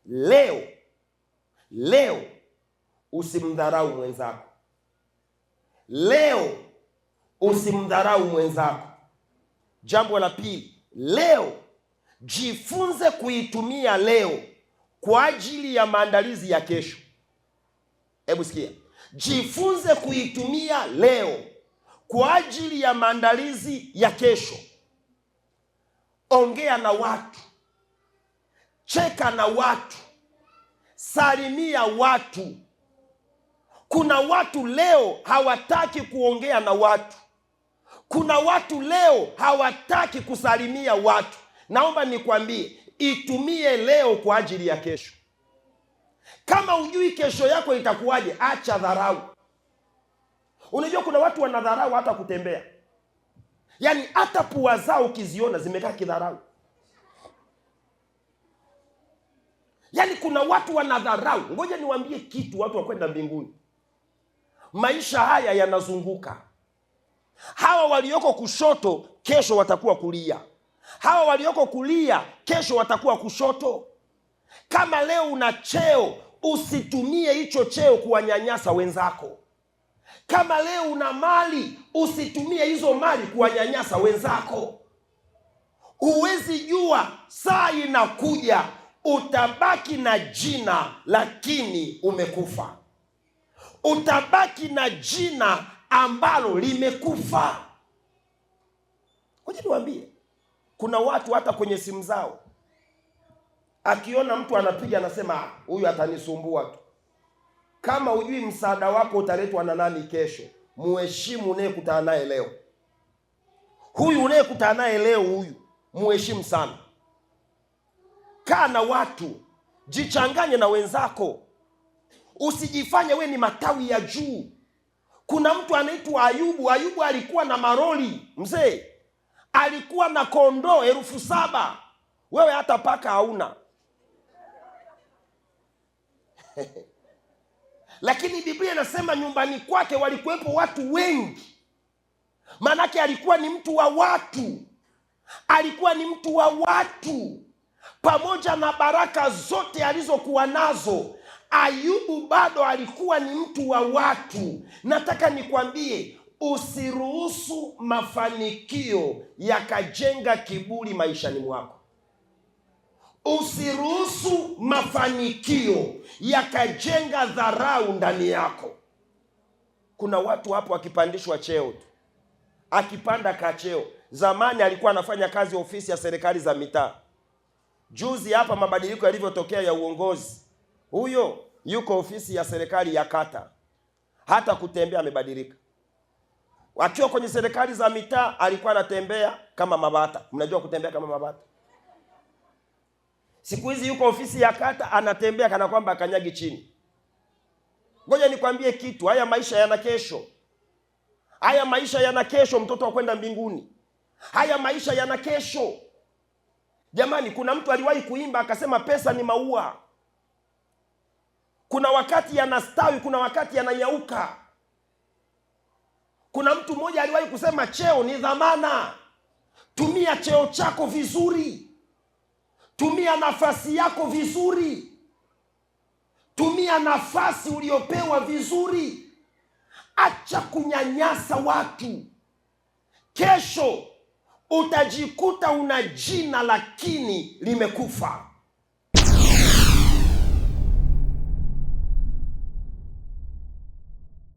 Leo leo usimdharau mwenzako. Leo usimdharau mwenzako. Jambo la pili, leo jifunze kuitumia leo kwa ajili ya maandalizi ya kesho. Hebu sikia, jifunze kuitumia leo kwa ajili ya maandalizi ya kesho. Ongea na watu, cheka na watu, salimia watu. Kuna watu leo hawataki kuongea na watu. Kuna watu leo hawataki kusalimia watu. Naomba nikwambie, itumie leo kwa ajili ya kesho. Kama hujui kesho yako itakuwaje, acha dharau. Unajua kuna watu wanadharau hata kutembea, yaani hata pua zao ukiziona zimekaa kidharau. Yaani kuna watu wanadharau. Ngoja niwaambie kitu, watu wakwenda mbinguni, maisha haya yanazunguka. Hawa walioko kushoto kesho watakuwa kulia, hawa walioko kulia kesho watakuwa kushoto. Kama leo una cheo, usitumie hicho cheo kuwanyanyasa wenzako. Kama leo una mali, usitumie hizo mali kuwanyanyasa wenzako. Huwezi jua saa inakuja utabaki na jina lakini umekufa. Utabaki na jina ambalo limekufa. Ngoja niwaambie, kuna watu hata kwenye simu zao akiona mtu anapiga anasema huyu atanisumbua tu. Kama hujui msaada wako utaletwa na nani kesho, muheshimu unayekutana naye leo. Huyu unayekutana naye leo, huyu muheshimu sana. Kaa na watu, jichanganye na wenzako, usijifanye we ni matawi ya juu. Kuna mtu anaitwa Ayubu. Ayubu alikuwa na maroli mzee, alikuwa na kondoo 7,000. Wewe hata paka hauna. Lakini Biblia inasema nyumbani kwake walikuwepo watu wengi. Maanake alikuwa ni mtu wa watu, alikuwa ni mtu wa watu. Pamoja na baraka zote alizokuwa nazo, Ayubu bado alikuwa ni mtu wa watu. Nataka nikwambie, usiruhusu mafanikio yakajenga kiburi maishani mwako. Usiruhusu mafanikio yakajenga dharau ndani yako. Kuna watu hapo akipandishwa cheo tu, akipanda kacheo. Zamani alikuwa anafanya kazi ofisi ya serikali za mitaa. Juzi hapa mabadiliko yalivyotokea ya uongozi, huyo yuko ofisi ya serikali ya kata, hata kutembea amebadilika. Akiwa kwenye serikali za mitaa alikuwa anatembea kama mabata. Mnajua kutembea kama mabata? Siku hizi yuko ofisi ya kata anatembea kana kwamba akanyagi chini. Ngoja nikwambie kitu, haya maisha yana kesho. Haya maisha yana kesho, mtoto wa kwenda mbinguni. Haya maisha yana kesho. Jamani, kuna mtu aliwahi kuimba akasema pesa ni maua. Kuna wakati yanastawi, kuna wakati yananyauka. Kuna mtu mmoja aliwahi kusema cheo ni dhamana. Tumia cheo chako vizuri. Tumia nafasi yako vizuri. Tumia nafasi uliopewa vizuri. Acha kunyanyasa watu. Kesho utajikuta una jina lakini limekufa.